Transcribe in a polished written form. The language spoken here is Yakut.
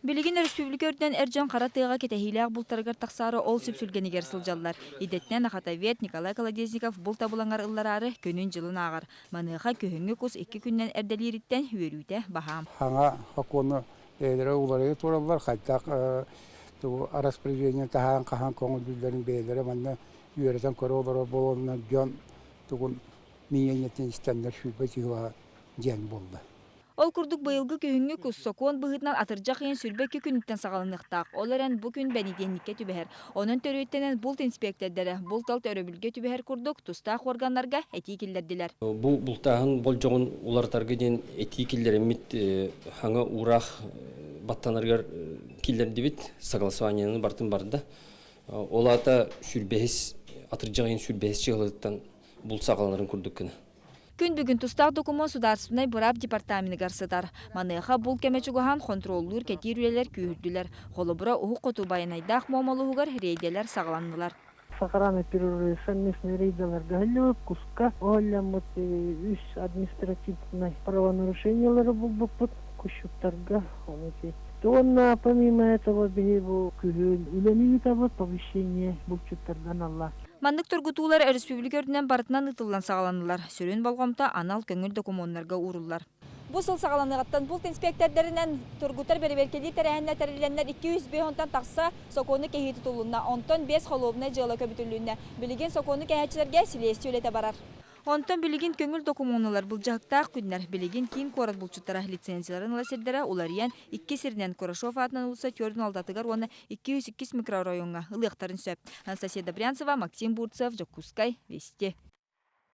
Билигин өрөспүүбүлүкэ үрдүнэн эр дьон хара тыаҕа кэтэһиилээх бултарыгар тахсаары ол сүпсүлгэнигэр сылдьаллар. Идэтинэн охотовед Николай Колодезников булт абылаҥар ыллараары күнүн-дьылын ааҕар. Маныаха күһүҥҥү кус икки күнүнэн эрдэлиириттэн үөрүүтэ баһаам. Саҥа сокуону бэйэлэрэ уларыйа тураллар, хайдах тугу распоряжение таһаан хаһан көҥүллүүллэрин бэйэлэрэ манна үөрэтэн көрө олорор буоланнар дьон тугун миэнньэтин истэннэр 20 чыһыла диэн буолла. Ол курдук быйылгы күһүҥҥү кус сокуон быһыытынан атырдьах ыйын 22 күнүттэн саҕаланыахтаах. Ол эрэн бу күн бэнидиэнньиккэ түбэһэр. Онон төрүөттэнэн булт инспиэктэрдэрэ булт-алт өрөбүлгэ түбэһэр курдук тустаах уорганнарга этии киллэрдилэр. Бу бултааһын болдьоҕун уларытарга диэн этии киллэрэммит хаҥа уураах баттанарыгар киллэрдибит, согласованиены бартын барда. Ол аата сүрбэһис атырдьах ыйын сүрбэһис чыһылыттан булт саҕаланарын курдук гына. Күн бүгүн тустаах докумуон судаарыстыбаннай быраап департаменыгар сытар. Маныаха бул кэмэ чугаһаан хонтуруоллуур кэтиир үлэлэр күүһүрдүлэр. Холобура, Уһук Хоту Байанайдаах Муома улууһугар рейдэлэр саҕаланнылар. С природы совместный рейдаларга куска оһолляммыт үс административнай правонарушениялары булбуппут кусчуттарга. Уонна помимо этого биһи бу күһүн үлэни ыытабыт повышение булчуттардан алла. Маннык тургутуулар өрөспүүбүлүкэ үрдүнэн барытынан ыытыллан саҕаланнылар. Сүрүн болҕомто анал көҥүл докумуоннарга ууруллар. Бу сыл саҕаланыаҕыттан булт инспиэктэрдэринэн тургутар бэрэбиэркэлиир тэрээһиннэр тэриллэннэр 205 тахса сокуону кэһии тутулунна. Онтон 5 холуобунай дьыала көбүтүлүннэ. Билигин сокуону кэһээччилэргэ силиэстийэ үлэтэ барар. Онтон билигин көҥүл докумуоннулар былдьаһыктаах күннэр. Билигин киин куорат булчуттара лицензияларын ыла сирдэрэ уларыйан икки сиринэн Курашов аатынан уулусса 46-гар уонна 202 микрорайоҥҥа ылыахтарын сөп. Анастасия Добрянцева, Максим Бурцев, Дьокуускай, Вести.